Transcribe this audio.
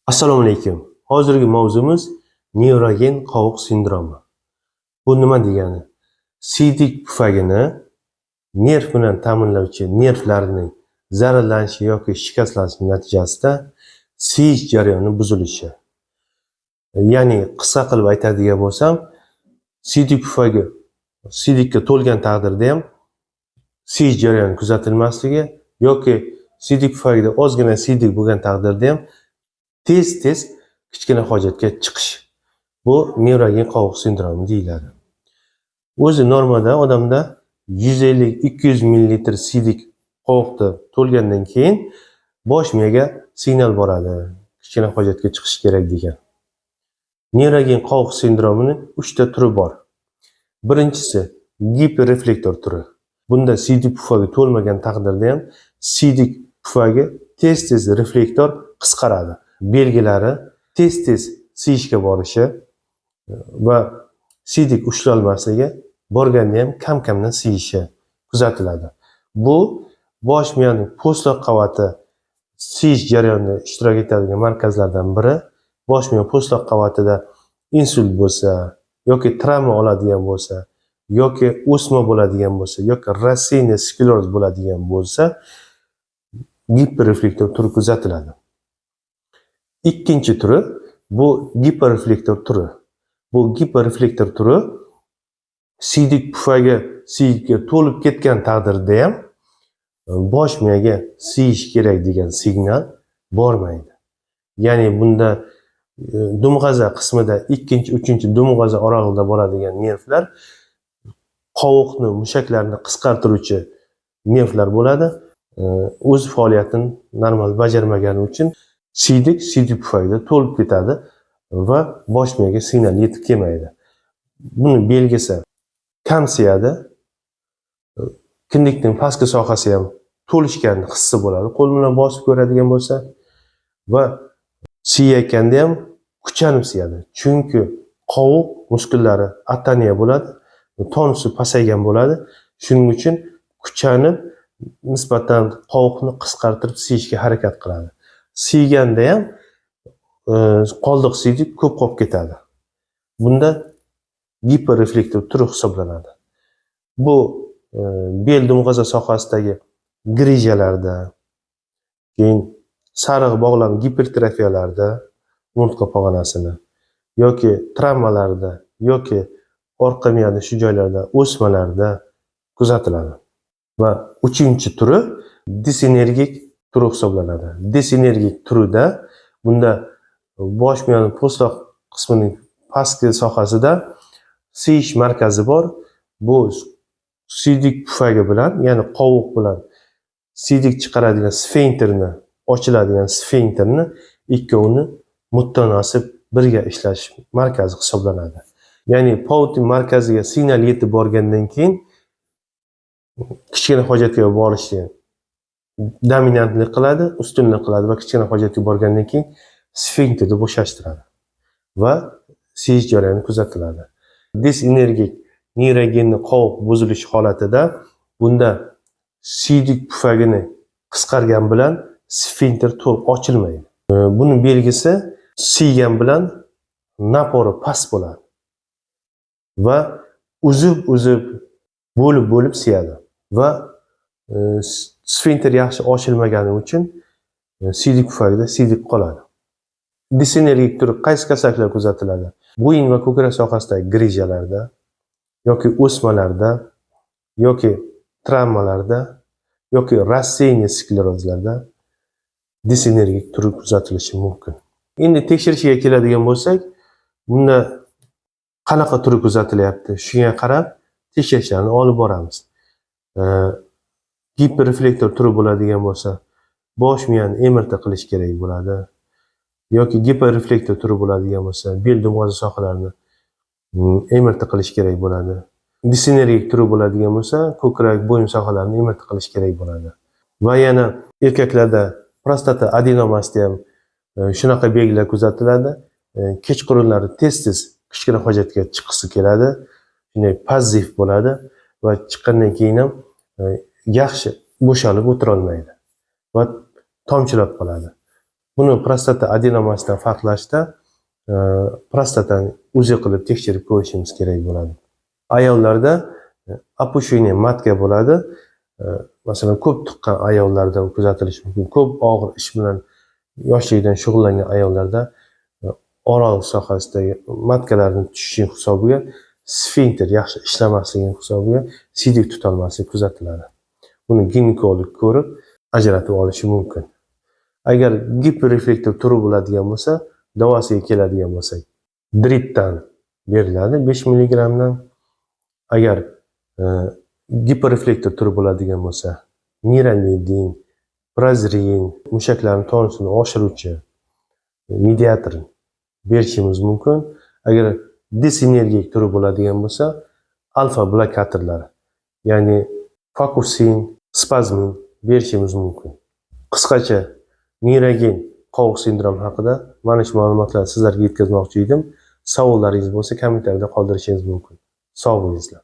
Assalomu alaykum. Hozirgi mavzumiz neyrogen qovoq sindromi. Bu nima degani? Siydik pufagini nerv bilan ta'minlovchi nervlarning zararlanishi yoki shikastlanishi natijasida siyish jarayoni buzilishi. Ya'ni qisqa qilib aytadigan bo'lsam, siydik pufagi siydikka to'lgan taqdirda ham siyish jarayoni kuzatilmasligi yoki siydik pufagida ozgina siydik bo'lgan taqdirda ham tez-tez kichkina hojatga chiqish. Bu neyrogen qovoq sindromi deyiladi. O'zi normada odamda 150-200 ml siydik qovoqda to'lgandan keyin bosh miyaga signal boradi. Kichkina hojatga chiqish kerak degan. Neyrogen qovoq sindromini 3 ta turi bor. Birinchisi giperreflektor turi. Bunda siydik pufagi to'lmagan taqdirda ham siydik pufagi tez-tez reflektor qisqaradi. Belgilari tez-tez siyishga borishi va siydik ushlolmasligi, borganda ham kam-kamdan siyishi kuzatiladi. Bu bosh miyaning po'stloq qavati siyish jarayonida ishtirok etadigan markazlardan biri. Bosh miya po'stloq qavatida insult bo'lsa yoki travma oladigan bo'lsa yoki o'sma bo'ladigan bo'lsa yoki рассеянный skleroz bo'ladigan bo'lsa, giperreflektor turi kuzatiladi. Ikkinchi turi bu giperreflektor turi. Bu giperreflektor turi siydik pufagi siydikka to'lib ketgan taqdirda ham bosh miyaga siyish kerak degan signal bormaydi. Ya'ni bunda dumg'aza qismida ikkinchi, uchinchi dumg'aza oralig'ida boradigan nervlar qovoqni, mushaklarni qisqartiruvchi nervlar bo'ladi. O'z faoliyatini normal bajarmagani uchun siydik siydik pufagida to'lib ketadi va bosh miyaga signal yetib kelmaydi. Buni belgisi kam siyadi. Kindikning pastki sohasi ham to'lishgan hissi bo'ladi. Qo'l bilan bosib ko'radigan bo'lsa va siyayotganda ham kuchanib siyadi. Chunki qovoq muskullari atoniya bo'ladi, tonusi pasaygan bo'ladi. Shuning uchun kuchanib, nisbatan qovoqni qisqartirib siyishga harakat qiladi. Siyganda ham qoldiq siydik ko'p qolib ketadi. Bunda giperreflektor turi hisoblanadi. Bu bel dumg'aza sohasidagi grijalarda, keyin sariq bog'lam gipertrofiyalarda, umurtqa pog'onasini yoki travmalarda yoki orqa miyani shu joylarda o'smalarda kuzatiladi. Va uchinchi turi disenergik turi hisoblanadi. Disenergik turida bunda bosh miyani po'stloq qismining pastki sohasida siyish markazi bor. Bu siydik pufagi bilan, ya'ni qovoq bilan siydik chiqaradigan sfinkterni, ochiladigan sfinkterni ikkovini mutanosib birga ishlash markazi hisoblanadi. Ya'ni Pautin markaziga signal yetib borgandan keyin kichkina hojatga borishni dominantlik qiladi, ustunlik qiladi va kichkina hojatga borgandan keyin sfinkterni bo'shashtiradi va siyish jarayoni kuzatiladi. Disenergik neyrogenni qovoq buzilishi holatida bunda siydik pufagini qisqargan bilan sfinkter to'liq ochilmaydi. Buni belgisi siygan bilan напор i past bo'ladi va uzib-uzib, bo'lib-bo'lib siyadi va sfinkter yaxshi ochilmagani uchun siydik pufagida siydik qoladi. Disenergik turi qaysi kasalliklar kuzatiladi? Bo'yin va ko'krak sohasidagi grijalarda yoki o'smalarda yoki travmalarda yoki рассеянный sklerozlarda disenergik turi kuzatilishi mumkin. Endi tekshirishiga keladigan bo'lsak, bunda qanaqa turi kuzatilyapti? Shunga qarab tekshirishlarni olib boramiz. Giperreflektor turi bo'ladigan bo'lsa, bosh miyani MRT qilish kerak bo'ladi. Yoki giperreflektor turi bo'ladigan bo'lsa, bel dumg'aza sohalarini MRT qilish kerak bo'ladi. Disenergik turi bo'ladigan bo'lsa, ko'krak, bo'yin sohalarini MRT qilish kerak bo'ladi. Va yana erkaklarda prostata adenomasida ham shunaqa belgilar kuzatiladi. Kechqurunlari tez-tez kichkina hojatga chiqqisi keladi. Shunday позыв bo'ladi va chiqqandan keyin ham yaxshi bo'shalib o'tirolmaydi va tomchilab qoladi. Buni prostata adenomasidan farqlashda prostatani УЗИ qilib tekshirib ko'rishimiz kerak bo'ladi. Ayollarda опущение матка bo'ladi. Masalan, ko'p tuqqan ayollarda kuzatilishi mumkin. Ko'p og'ir ish bilan yoshligidan shug'ullangan ayollarda orol sohasidagi матка larni tushishi hisobiga, sfinkter yaxshi ishlamasligini hisobiga siydik tutolmaslik kuzatiladi. Buni ginekolog ko'rib ajratib olishi mumkin. Agar giperreflektor turi bo'ladigan bo'lsa, davosiga keladigan bo'lsak, Driptan beriladi 5 milligrammdan. Agar giperreflektor turi bo'ladigan bo'lsa, Niramedin, Prozrin, mushaklarni tonusini oshiruvchi mediator berishimiz mumkin. Agar disinergik turi bo'ladigan bo'lsa, alfa blokatorlar, ya'ni Fakusin, Spazmin berishimiz mumkin. Qisqacha neyrogen qovoq sindromi haqida mana shu ma'lumotlarni sizlarga yetkazmoqchi edim. Savollaringiz bo'lsa, kommentariyada qoldirishingiz mumkin. Sog' bo'linglar.